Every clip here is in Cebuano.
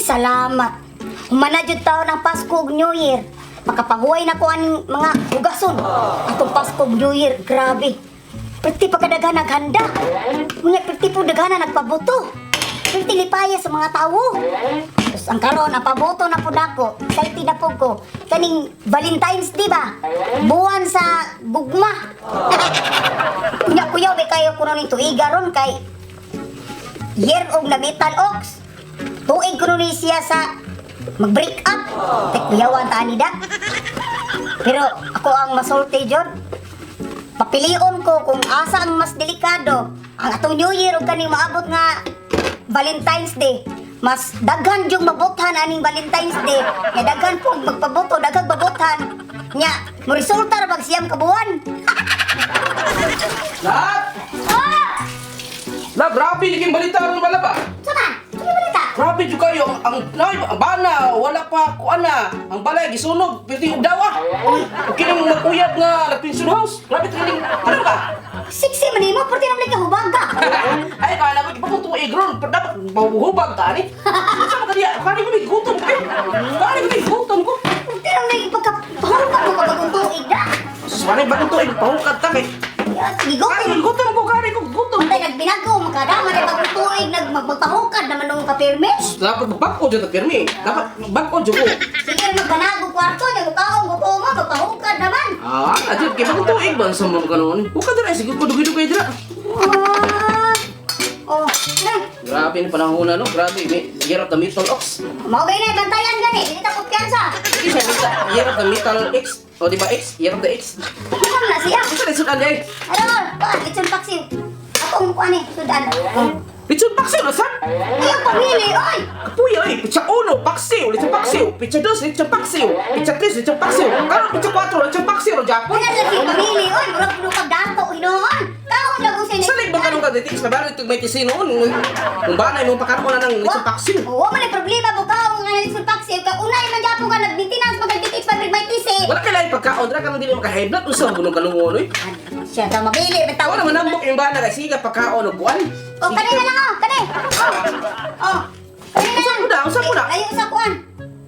Salamat. Humana jud taon ang Pasko ug New Year. Makapahuway na ko aning mga hugason. Atong Pasko ug New Year, grabe. Perti pa kadaghan naghanda. Unya perti po daghan na nagpabuto. Perti lipaya sa mga tawo. Tapos ang karon ang pabuto na pud ako. Excited na po ko. Kaning Valentine's Day ba? Buwan sa gugma. Unya kuya, be kayo kuno ning tuiga ron kay year og na metal ox. Tuig kuno ni siya sa mag-break up. Tek kuyawan ta ani da. Pero ako ang masulti jud. Papilion ko kung asa ang mas delikado. Ang atong New Year ug kaning maabot nga Valentine's Day. Mas daghan jung mabuthan aning Valentine's Day. Nya daghan pong magpaboto, daghang mabuthan. Nya mo resulta ra bag siyam ka buwan. Lab! Ah! Lab, grabe yung balita ron bala ba? Sama, sige balita. Grabe jud kayo ang bana wala pa kuan na. Ang balay gisunog, pwede og dawa. Uy, kining mag-uyab nga nag-pension house. Grabe kining ano ba? Siksi man nimo, porti naman ka hubaga. Ay, kala ko ipakong tuig ron, pero dapat mahuhubag ka ani. Unsa man kaniya? Kani ko may gutom ko. Kani ko may gutom ko. Porti naman ipagkapahukad mo ka bagong tuig da. Suwari bagong tuig pahukad ta kay. Sige, Kani gutom. gutom ko, kani ko gutom. Antay nagbinago, makadama na bagong tuig, nagmagpahukad naman nung kapirme. Dapat bag-o jud ta pirmi. Dapat bag-o jud ko. Sige, magbanago kwarto, niya mukaong, gupo mo, magpahukad naman. Ah, adyo kay bagong tuig ba sa mga kanon? Hukad dira sige ko dugay-dugay dira. Ah. Oh, eh, Grabe ni panahon na no, grabe may year of the metal ox. mao gay na bantayan gani, dili ta kumpiyansa. Di siya mita, year of the metal X. O di ba X? Year of the X. Ano na siya? Unsa na sudan eh? Ano, kuan, litson paksiw. Akong kuan eh, sudan. Oh. Litson paksiw na sad. Ayaw pamili, oy! Kapuya eh, pitsa 1, paksiw, litson paksiw, pitsa 2, litson paksiw, pitsa 3, litson paksiw, karon pitsa 4, litson paksiw, ro Japon. Wala lagi pamili, oy! Murag puno kag dato, hinoon! Kaon lang kung Sa lig ba kanong ka dito? Sa barrio may tisi noon. Kung ba na imong pakaroon na ng litson paksiw. Wa man ay problema mo kaon nga litson paksiw ka unay man gyapon ka nagmintinans pag nagtitis pa may tisi. Wala kay lahi pagkaon, dira ka nang dili maka-high blood unsa bunong kanungon oy. Siya ta mabili bitaw. Wala man nambok yung bana kay sige pagkaon og kuan. Oh, kani na lang oh, kani. Oh. Oh. Kani na Unsa lang. mo na? Unsa mo na? Layo sa kuan.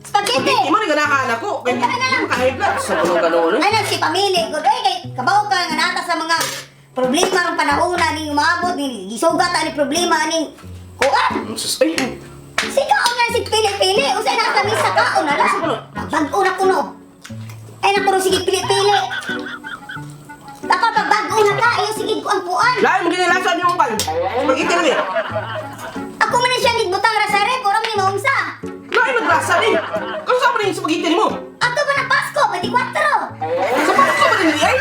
Spaghetti. Di mo ni ganahan ako. Kay Kani na lang. maka-high blood sa bunong kanungon oy. Ano si pamili ko oy kay kabaw ka nga nata sa mga problema ng panahon na ning umaabot ni gisugat ani problema aning kuan. Sus, ay. Si kaon nga si pili-pili usa na kami sa kaon na lang. Bag-o na kuno. Ay nakuno sige pili-pili. Dapat pag bag-o na ka ayo sige kuan kuan. Lain mo ginalasan yung pan. Spaghetti lang eh. Ako man na siya gigbutang ra sa rep, ora man ni maunsa. Lain maglasa ni. Kung saan mo rin yung spaghetti nimo? Ato ba na Pasko 24? Sa paano ka ba rin ay?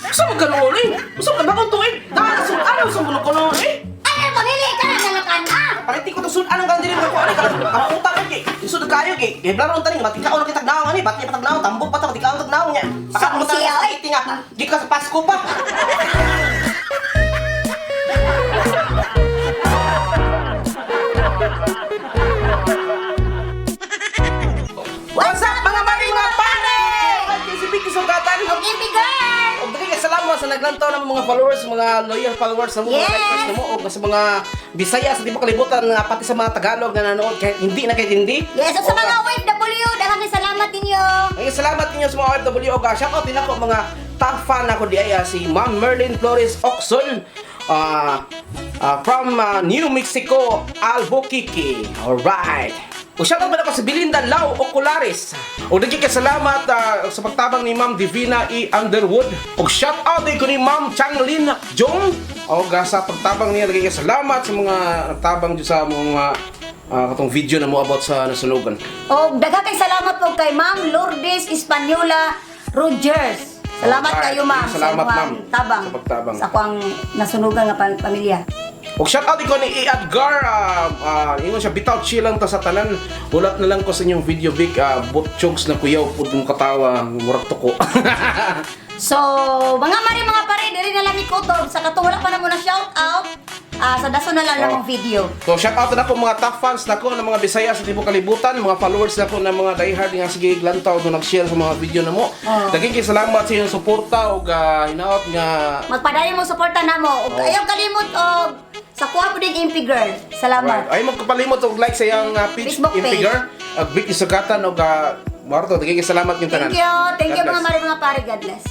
Sa mo ganoon eh? Sa mo bagong tuig? Dahil sa ano sa mo kuno eh? Ay, ano pamili ka na nalakan ah. Paliti ko to sud anong kan dili mo ko ani kana utang kay. Isud kayo kay. Kay blaro unta ning matikaon kita tagnaw ani, bati pa tagnaw, tambok pa ta matikaon tagnaw nya. Baka mo ta Siya, oy. spaghetti nga. Di ka sa Pasko pa. What's up mga maring mga pare? Si Vicky Sugatan. Okay, girl. Og dali kay salamat sa naglantaw ng mga followers, mga loyal followers sa mga Yes! likers namo og sa mga Bisaya sa tibuok kalibutan nga pati sa mga Tagalog nga nanood kahit hindi na kahit hindi. Yes, ug sa mga OFW, daghang salamat ninyo. Ay, salamat ninyo sa mga OFW og shout out din ako mga top fan ako di ay si Ma'am Merlin Flores Oxon from New Mexico, Albuquerque. Alright. O shout out man ako si Belinda Lau Oculares. O dagki kay salamat sa pagtabang ni Ma'am Divina E. Underwood. O shout out din ko ni Ma'am Changlin Jong. O sa pagtabang niya dagki kay salamat sa mga nagtabang dyan sa mga katong video na mo about sa nasunugan. Og daghang kay salamat po kay Ma'am Lourdes Española Rogers. Salamat Alright. kayo ma'am Salamat, sa imong ma'am, tabang. sa pagtabang. Sa akuang nasunugan nga pamilya. Og shout out ko ni Edgar, ingon siya bitaw chill lang ta sa tanan. Hulat na lang ko sa inyong video big butchogs na kuyaw pud mong katawa, murag tuko. So, mga mari mga pare, diri na lang ni Kutob. Sa katong wala pa na mo na shout out. Ah, sa dason na lang Oh. namong video. So shout out na ako mga top fans nako ng mga Bisaya sa tibuok kalibutan, mga followers nako ng mga diehard nga sige lantaw no nag-share sa mga video namo. Oh. Daghan kay salamat sa inyong suporta ug hinaot nga. Magpadayon mo suporta namo. Ug Oh. ayaw kalimot og sa kuha po din MP Girl. Salamat. Right. Ay magkapalimot og like sa iyang page, Facebook page. Impiger, ug Vic Isugatan ug Marto, daghan kay salamat yung tanan. Thank you. Thank you God mga bless. mare mga pare. God bless.